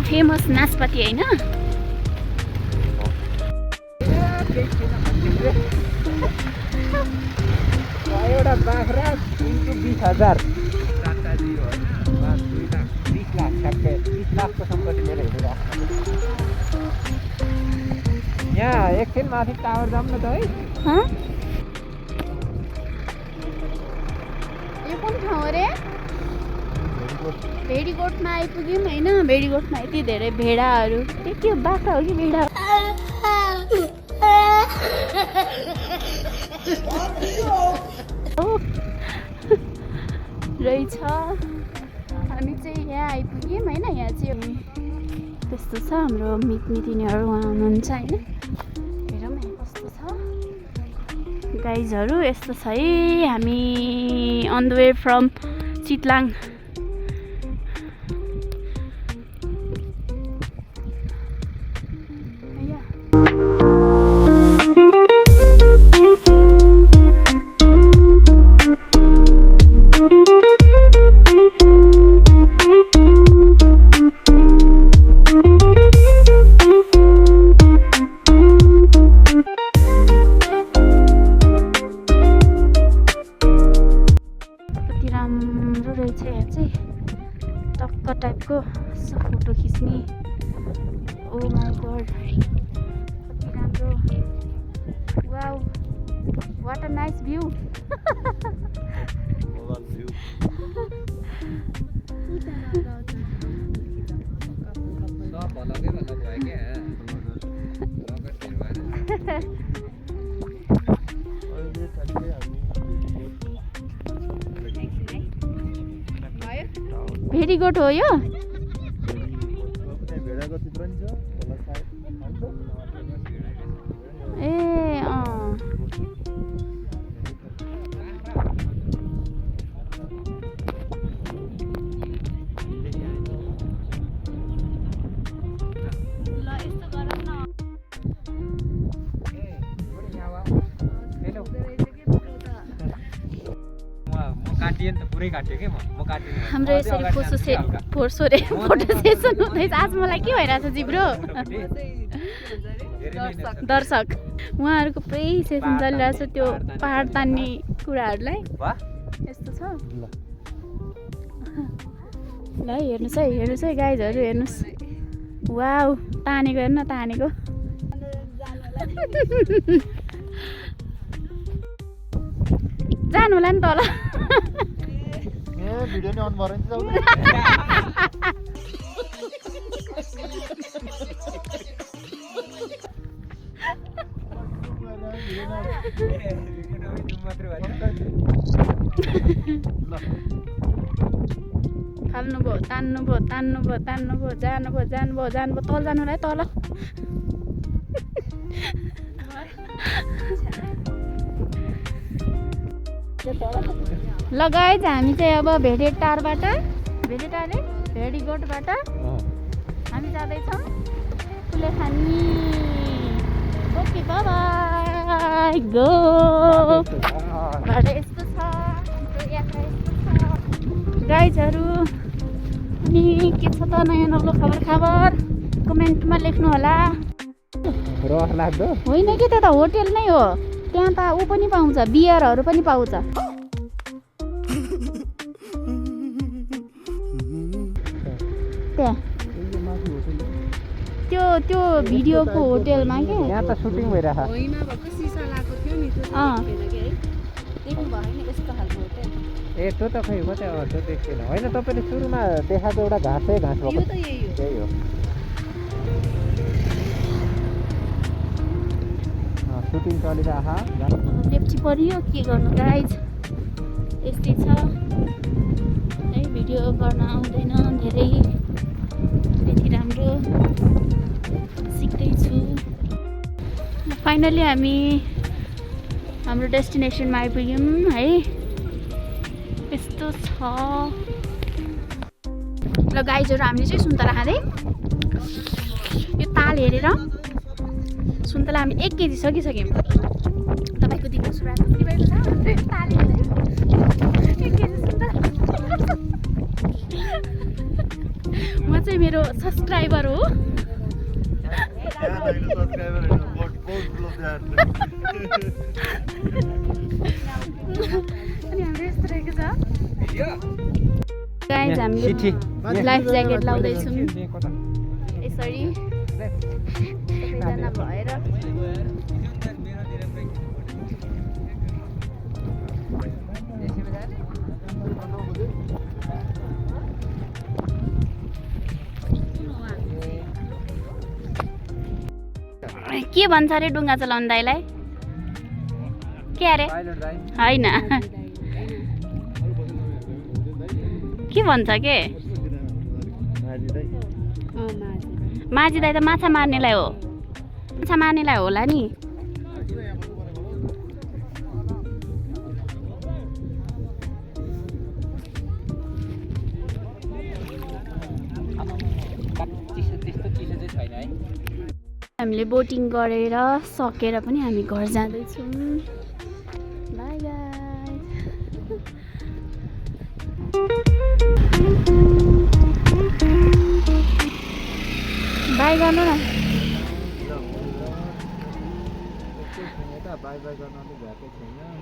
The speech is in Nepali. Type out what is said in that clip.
फेमस नासपाती हैन? एउटा बाख्रा 20,000 20 लाख ठ्याक्कै 30 लाखको सम्पत्ति मेरो हेरिरहेको यहाँ एकछिन माथि टावर जाऊँ न त है। यो कुन ठाउँ अरे? भेडीगोठमा आइपुग्यौँ होइन। भेडीगोठमा यति धेरै भेडाहरू। के हो, बाख्रा हो कि भेडा? रहेछ। हामी चाहिँ यहाँ आइपुग्यौँ होइन। यहाँ चाहिँ त्यस्तो छ हाम्रो मितिनीहरू उहाँ हुनुहुन्छ होइन। हेरौँ यहाँ कस्तो छ गाइजहरू। यस्तो छ है। हामी on the way from Chitlang. टाइपको फोटो खिच्ने। ओ माई गॉड कति राम्रो। Wow what a nice view. Bhedigoth हो यो? ए हाम्रो यसरी फोटो सेसन हुँदैछ। आज मलाई के भइरहेछ जिब्रो? दर्शक उहाँहरूको पुरै सेसन चलिरहेछ त्यो पहाड तान्ने कुराहरूलाई। यस्तो छ ल हेर्नुहोस् है गाइजहरू हेर्नुहोस्। वाउ तानेको हेर्नु न तानेको। जानु होला नि तल। भिडियो नि अन भएर नि जाऊ। फाल्नुभयो तान्नुभयो जानुभयो तल जानु होला है तल। ल गाइज हामी चाहिँ अब भेडेटारबाट भेडीगोठबाट हामी जाँदैछौँ Kulekhani. Okay bye bye go. यस्तो छ हाम्रो यात्रा यस्तो छ गाइजहरू। अनि के छ त नयाँ नौलो खबर कमेन्टमा लेख्नु होला। होइन कि त्यो त होटेल नै हो। त्यहाँ त ऊ पनि पाउँछ, बियरहरू पनि पाउँछ। त्यो भिडियोको होटेलमा के यहाँ त सुटिङ भइरहेको होइन भएको सिसा लाको थियो नि त्यो देख्दैन के है देख्नु भएन यस्तो खालको होटेल ए त्यो त खै कतै त्यो देख्दैन होइन तपाईले सुरुमा देखाएको एउटा घाँस भएको यो त यही हो सुटिङ चलिरहेको लेप्ची परियो के गर्नु गाइज यस्तै छ है भिडियो गर्न आउँदैन धेरै त्यति राम्रो सिक्दैछु फाइनली हामी हाम्रो डेस्टिनेसनमा आइपुग्यौँ है यस्तो छ ल गाइजहरू हामीले चाहिँ सुन्तला खाँदै यो ताल हेरेर सुन्तला हामी 1 केजी सकिसक्यौँ तपाईँको दिनको सुरुवात कति भएको छ ताल हेर्दै 1 केजी सुन्तला म चाहिँ मेरो सब्सक्राइबर हो अनि हाम्रो यस्तो रहेको छ गाइज हामीले लाइफ ज्याकेट लाउँदैछौँ यसरी सबैजना भएर के भन्छ अरे डुङ्गा चलाउनु दाइलाई के अरे होइन के भन्छ के माझी दाइ त माछा मार्नेलाई हो माछा मार्नेलाई होला नि हामीले बोटिङ गरेर सकेर पनि हामी घर जाँदैछौँ बाई बाई गर्नु न बाई बाई गर्न भ्याएको छैन